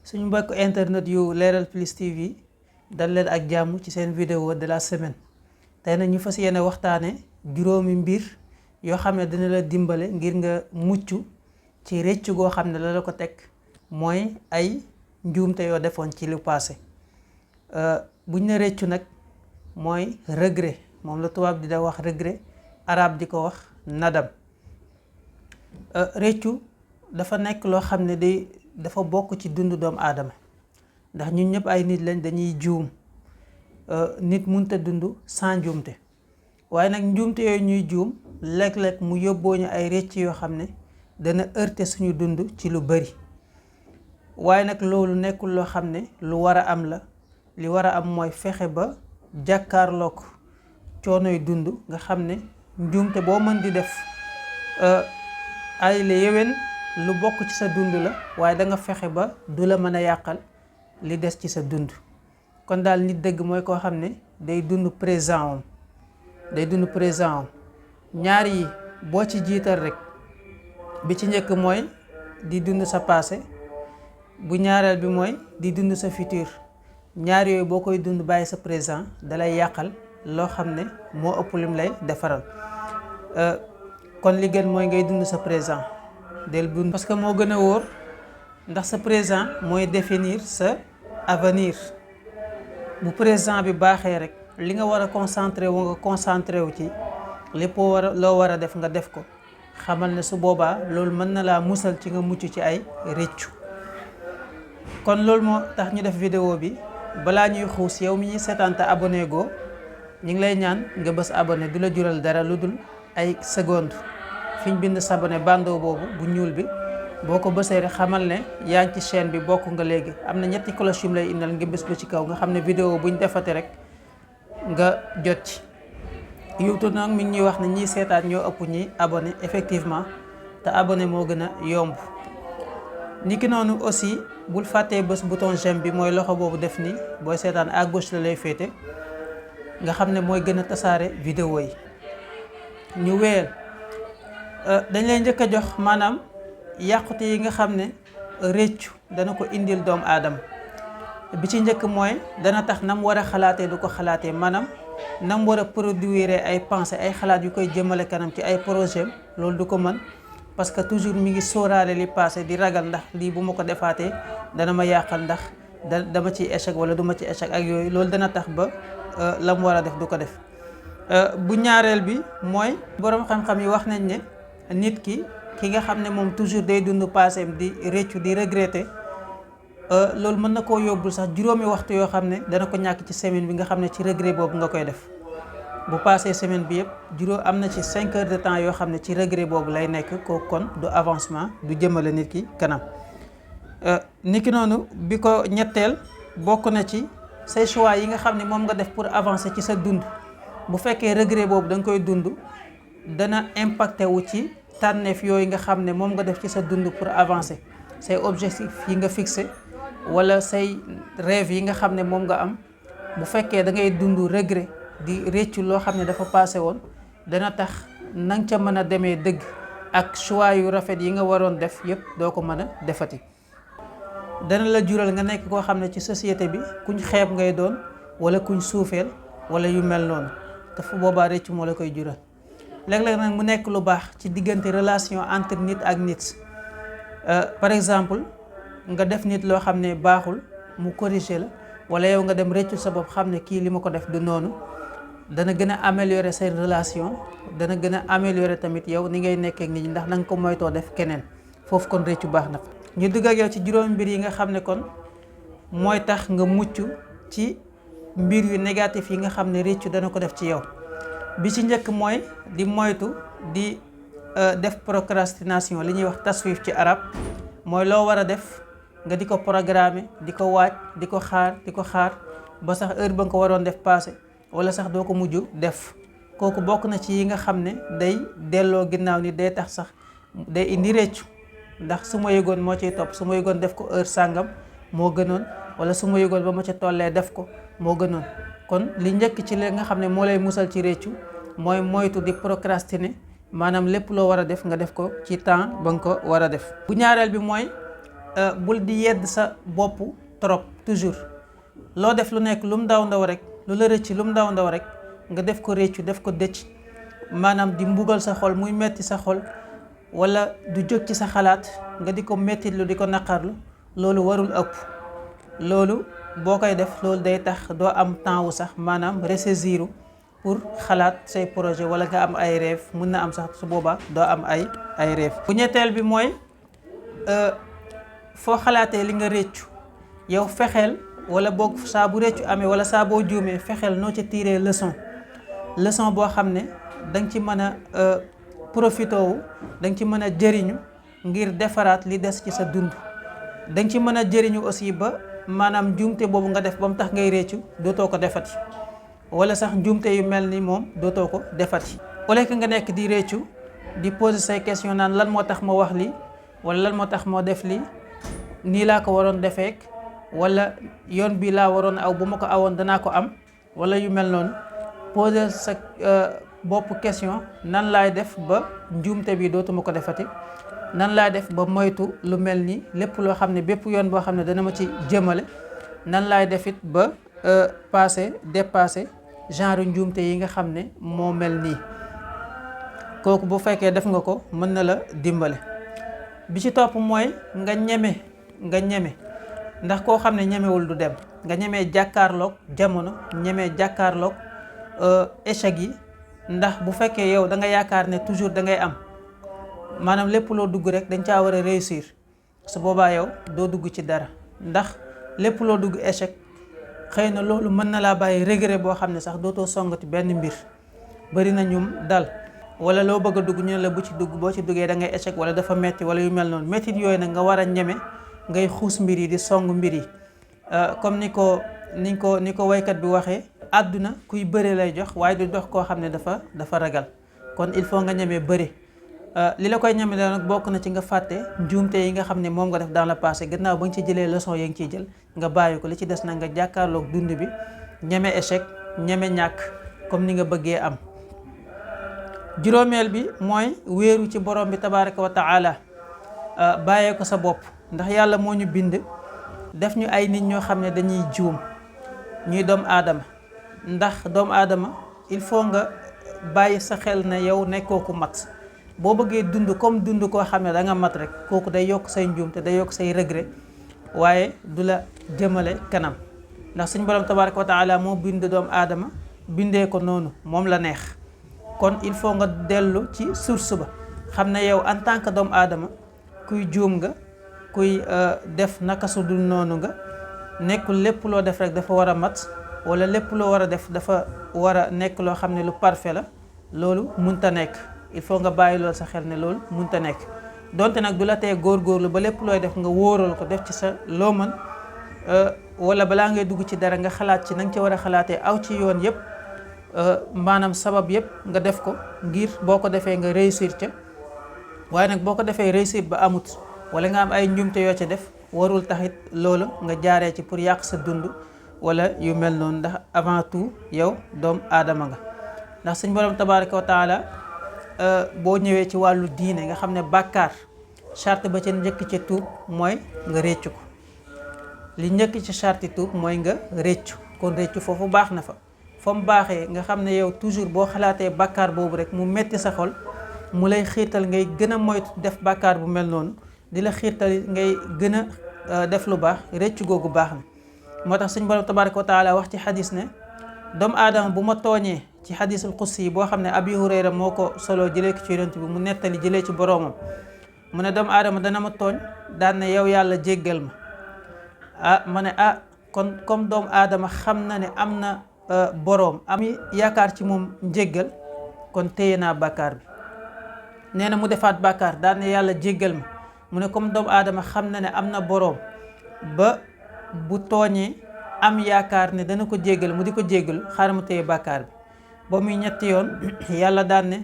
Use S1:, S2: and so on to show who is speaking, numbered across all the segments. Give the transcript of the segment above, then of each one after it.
S1: suñu mbokk internet yu Leral Plus TV dal leen ak jàmm ci seen vidéo de la semaine tey nag ñu fas yéene waxtaane juróomi mbir yoo xam ne dina la dimbale ngir nga mucc ci rëcc goo xam ne la ko teg mooy ay njuumte yoo defoon ci lu passé buñ ne rëccu nag mooy regret moom la tubaab di da wax regret, arab di ko wax nadam. Rëccu dafa nekk loo xam ne dafa bokk ci dundu doomu aadama ndax ñun ñëpp ay nit lañ, dañuy juum. Nit mënta dund sans njuumte waaye nag njuumte yooyu ñuy juum léeg-léeg mu yóbboo ñu ay rëcc yoo xam ne dana heurter suñu dund ci lu bari. waaye nag loolu nekkul loo xam ne lu war a am la. li war a am mooy fexe ba jàkkaarloog coonoy dund nga xam ne njuumte boo mën di def ay la yéwén lu bokk ci sa dund la, waaye da nga fexe ba du la mën a yàqal li des ci sa dund. kon daal nit dëgg mooy koo xam ne day dund présent am ñaar yi boo ci jiital rek bi ci njëkk mooy di dund sa passé, bu ñaareel bi mooy di dund sa futur. ñaar yooyu boo koy dund bàyyi sa présent dalay yàqal loo xam ne moo ëpp lim lay defaral. kon li gën mooy ngay dund sa présent del dund parce que moo gën a wóor, ndax sa présent mooy définir sa avenir. bu présent bi baaxee rek li nga war a concentré wu ci lépp loo war a def nga def ko, xamal ne su boobaa loolu mën na laa musal ci nga mucc ci ay rëccu. kon loolu moo tax ñu def vidéo bi. balaa ñuy xuus, yow mi ñuy seetaan te abonné go ñu ngi lay ñaan nga bës abonné, du la jural dara lu dul ay seconde fi ñu bind s'abonné bandeau boobu bu ñuul bi boo ko bësee rek xamal ne yaa ngi ci chaîne bi, bokk nga léegi. am na ñetti cloche yu lay indal nga bës ba ci kaw nga xam ne vidéo buñ defate rek nga jot ci. YouTube nag mi ngi ñuy wax ne ñiy seetaan ñoo ëpp ñi abonné effectivement, te abonné moo gën a yomb. niki noonu aussi bul fàttee bés bouton j'aime bi, mooy loxo boobu def ni booy seetaan à gauche la lay féete, nga xam ne mooy gën a tasaare vidéo yi. ñu wéyal, dañ lay njëkk a jox maanaam yàqute yi nga xam ne réccu dana ko indil doomu aadama. bi ci njëkk mooy dana tax nam war a xalaatee du ko xalaatee, maanaam nam war a produire ay pensée, ay xalaat yu koy jëmale kanam ci ay projet, loolu du ko mën. parce que toujours mi ngi sóoraale li passé, di ragal ndax lii bu ma ko defaatee dana ma yàqal, ndax dama ci échec wala du ma ci échec ak yooyu. loolu dana tax ba la mu war a def du ko def. bu ñaareel bi mooy boroom xam-xam yi wax nañ ne nit ki nga xam ne moom toujours day dund passé di réccu di regretter, loolu mën na koo yóbbul sax juróomi waxtu yoo xam ne dana ko ñàkk ci semaine bi, nga xam ne ci regret boobu nga koy def. bu passé semaine bi yëpp am na ci 5 heures de temps yoo xam ne ci regret boobu lay nekk, kooku kon du avancement, du jëmale nit ki kanam. niki noonu bi ko ñetteel bokk na ci say choix yi nga xam ne moom nga def pour avancer ci sa dund. bu fekkee regret boobu da nga koy dund, dana impacté wu ci tànneef yooyu nga xam ne moom nga def ci sa dund pour avancer. say objectif yi nga fixé wala say rêve yi nga xam ne moom nga am, bu fekkee da ngay dund regret di réccu loo xam ne dafa passé woon, dana tax nang ca mën a demee dëgg ak choix yu rafet yi nga waroon def yëpp doo ko mën a defati. dana la jural nga nekk koo xam ne ci société bi kuñ xeeb ngay doon, wala kuñ suufeel wala yu mel noonu, te fu boobaa réccu moo la koy jural. léeg-léeg nag mu nekk lu baax ci diggante relation entre nit ak nit. par exemple nga def nit loo xam ne baaxul, mu corriger la, wala yow nga dem réccu sa bopp xam ne kii li ma ko def du noonu. dana gën a améliorer say relation, dana gën a améliorer tamit yow ni ngay nekkee ak nit ñi, ndax na nga ko moytoo def keneen. foofu kon réccu baax na fa. ñu dugg ak yow ci juróomi mbir yi nga xam ne kon mooy tax nga mucc ci mbir yu négatif yi nga xam ne réccu dana ko def ci yow. bi ci njëkk mooy di moytu di def procrastination, li ñuy wax taswif ci arab. mooy loo war a def nga di ko programmer, di ko waaj, di ko xaar ba sax heure ba nga ko waroon def passé, wala sax doo ko mujj def. kooku bokk na ci yi nga xam ne day delloo ginnaaw ni, day tax sax day indi réccu. ndax su ma yëgoon moo ciy topp, su ma yëgoon def ko heure sàngam moo gënoon, wala su ma yëgoon ba ma ca tollee def ko moo gënoon. kon li njëkk ci li nga xam ne moo lay musal ci réccu mooy moytu di procrastiner, maanaam lépp loo war a def nga def ko ci temps ba nga ko war a def. bu ñaareel bi mooy bul di yedd sa bopp trop toujours loo def lu nekk lu mu ndaw ndaw rek lu la rëcc lu mu ndaw ndaw rek nga def ko réccu def ko dëcc maanaam di mbugal sa xol muy metti sa xol wala du jóg ci sa xalaat nga di ko mettitlu di ko naqarlu loolu warul ëpp loolu boo koy def loolu day tax doo am temps wu sax maanaam ressaisir pour xalaat say projet wala nga am ay rêve mun na am sax su boobaa doo am ay rêve. bu ñetteel bi mooy foo xalaatee li nga réccu yow fexeel wala boog saa bu réccu amee wala saa boo juumee fexeel noo ci tirer leçon boo xam ne danga ci mën a profité wu danga ci mën a jëriñu ngir defaraat li des ci sa dund. danga ci mën a jëriñu aussi ba maanaam njuumte boobu nga def ba mu tax ngay réccu dootoo ko defati wala sax njuumte yu mel ni moom dootoo ko defati. au lieu que nga nekk di réccu di poser say question naan lan moo tax ma wax lii wala lan moo tax moo def lii nii laa ko waroon defeek wala yoon bi laa waroon aw bu ma ko awoon danaa ko am wala yu mel noonu poser sa bopp question nan laay def ba njuumte bi dootuma ko defati nan laay def ba moytu lu mel ni lépp loo xam ne bépp yoon boo xam ne dana ma ci jëmale nan laay def it ba dépasser genre njuumte yi nga xam ne moo mel nii. kooku bu fekkee def nga ko mën na la dimbale. bi ci topp mooy nga ñeme ndax koo xam ne ñemewul du dem nga ñemee jàkkaarloog jamono ñemee jàkkaarloog échec yi ndax bu fekkee yow da nga yaakaar ne toujours da ngay am maanaam lépp loo dugg rek dañ caa war a réussir su boobaa yow doo dugg ci dara ndax lépp loo dugg échec xëy na loolu mën na laa bàyyi regret boo xam ne sax dootoo songati benn mbir. bari na ñum dal wala loo bëgg a dugg ñu ne la bu ci dugg boo ci duggee da ngay échec wala dafa metti wala yu mel noonu mettit yooyu nag nga war a ñeme ngay xuus mbir yi di song mbir yi comme ni ko waykat bi waxee àdduna kuy bëre lay jox waaye du dox koo xam ne dafa ragal kon il faut nga ñeme bëre. li la koy ñeme da nag bokk na ci nga fàtte njuumte yi nga xam ne moom nga def dans le passé gannaaw ba nga ci jëlee leçon yi nga ciy jël nga bàyyi ko li ci des nag nga jàkkaarloog dund bi ñeme échec ñeme ñàkk comme ni nga bëggee am. juróomeel bi mooy wéeru ci borom bi tabaraka wa taala bàyyee ko sa bopp ndax yàlla moo ñu bind def ñu ay nit ñoo xam ne dañuy juum ñuy doomu aadama ndax doomu aadama il faut nga bàyyi sa xel ne yow nekkoo ku mat. boo bëggee dund comme dund koo xam ne da nga mat rek kooku day yokk say njuum te day yokk say regret waaye du la jëmale kanam ndax suñu borom tabaraka wa taala moo bind doomu aadama bindee ko noonu moom la neex. kon il faut nga dellu ci source ba xam ne yow en tant que doomu aadama kuy juum nga kuy def naka su dul noonu nga nekkul lépp loo def rek dafa war a mat wala lépp loo war a def dafa war a nekk loo xam ne lu parfait la loolu munta nekk. il faut nga bàyyi loolu sa xel ne loolu munta nekk donte nag du la tee góorgóorlu ba lépp looy def nga wóoral ko def ci sa loo mën wala balaa ngay dugg ci dara nga xalaat ci na nga ci war a xalaatee aw ci yoon yëpp maanaam sabab yëpp nga def ko ngir boo ko defee nga réussir ca waaye nag boo ko defee réussir ba amut wala nga am ay njumte yoo ca def warul taxit loolu nga jaaree ci pour yàq sa dund wala yu mel noonu ndax avant tout yow doomu aadama nga ndax suñ borom tabaraka wa taala boo ñëwee ci wàllu diine nga xam ne bàkkaar charte ba ca njëkk ca tuub mooy nga réccu ko li njëkk ci charte tuub mooy nga réccu kon réccu foofu baax na fa mu baaxee nga xam ne yow toujours boo xalaatee bàkkaar boobu rek mu metti sa xol mu lay xiirtal ngay gën a moytu def bàkkaar bu mel noonu di la xiirtal ngay gën a def lu baax réccu googu baax na moo tax suñu borom tabaraka wa taala wax ci xadis ne doomu aadama bu ma tooñee ci xadisul xussi yi boo xam ne Abi Hurayra moo ko solo jëlee ko ci yonent bi mu nettali jëlee ci boroomam mu ne doomu aadama dana ma tooñ daan ne yow yàlla jéggal ma ma ne kon comme doomu aadama xam na ne am na boroom am yaakaar ci moom njéggal kon téye naa bàkkaar bi nee na mu defaat bàkkaar daan ne yàlla jéggal ma mu ne comme doomu aadama xam na ne am na boroom ba bu tooñee am yaakaar ne dana ko jéggal mu di ko jéggalu xaaral mu téye bàkkaar bi ba muy ñetti yoon yàlla daan ne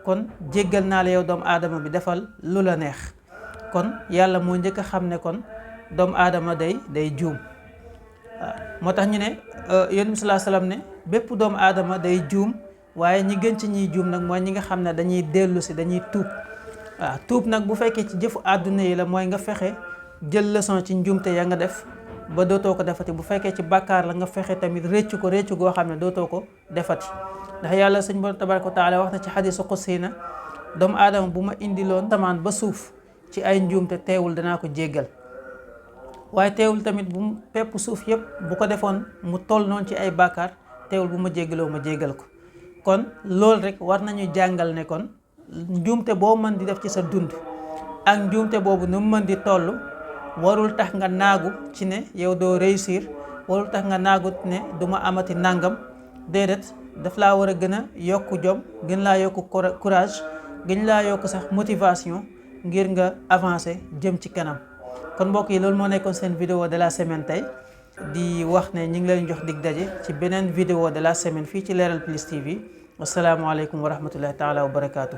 S1: kon jéggal naa la yow doomu aadama bi defal lu la neex kon yàlla moo njëkk a xam ne kon doomu aadama day juum waaw moo tax ñu ne yonent bi sallallahu alayhi wasallam ne bépp doomu aadama day juum waaye ñi gën ci ñiy juum nag mooy ñi nga xam ne dañuy dellu si dañuy tuub waaw tuub nag bu fekkee ci jëfu àdduna yi la mooy nga fexe jël leçon ci njuumte ya nga def ba dootoo ko defati. Bu fekkee ci bàkkaar la nga fexe tamit réccu goo xam ne dootoo ko defati. ndax yàlla suñ borom tabaraka wa taala wax na ci xadiisu qudsi na doomu aadama bu ma indiloon tamaan ba suuf ci ay njuumte teewul danaa ko jéggal. waaye teewul tamit bu pepp suuf yëpp bu ko defoon mu toll noonu ci ay bàkkaar teewul bu ma jéggaloo ma jéggal ko. kon loolu rek war nañu jàngal ne kon njuumte boo mën di def ci sa dund ak njuumte boobu nu mu mën di toll warul tax nga naagu ci ne yow doo réussir, warul tax nga naagu ne du ma amati nangam. déedéet daf laa war a gën a yokk jom, gën laa yokk courage, gën laa yokk sax motivation ngir nga avancer jëm ci kanam. kon mbokk yi loolu moo nekkoon seen vidéo de la semaine tey, di wax ne ñu ngi leen jox dig daje ci beneen vidéo de la semaine fii ci Leral Plus TV. Assalaamu aleykum wa rahmatullahi taala wa barakaatu.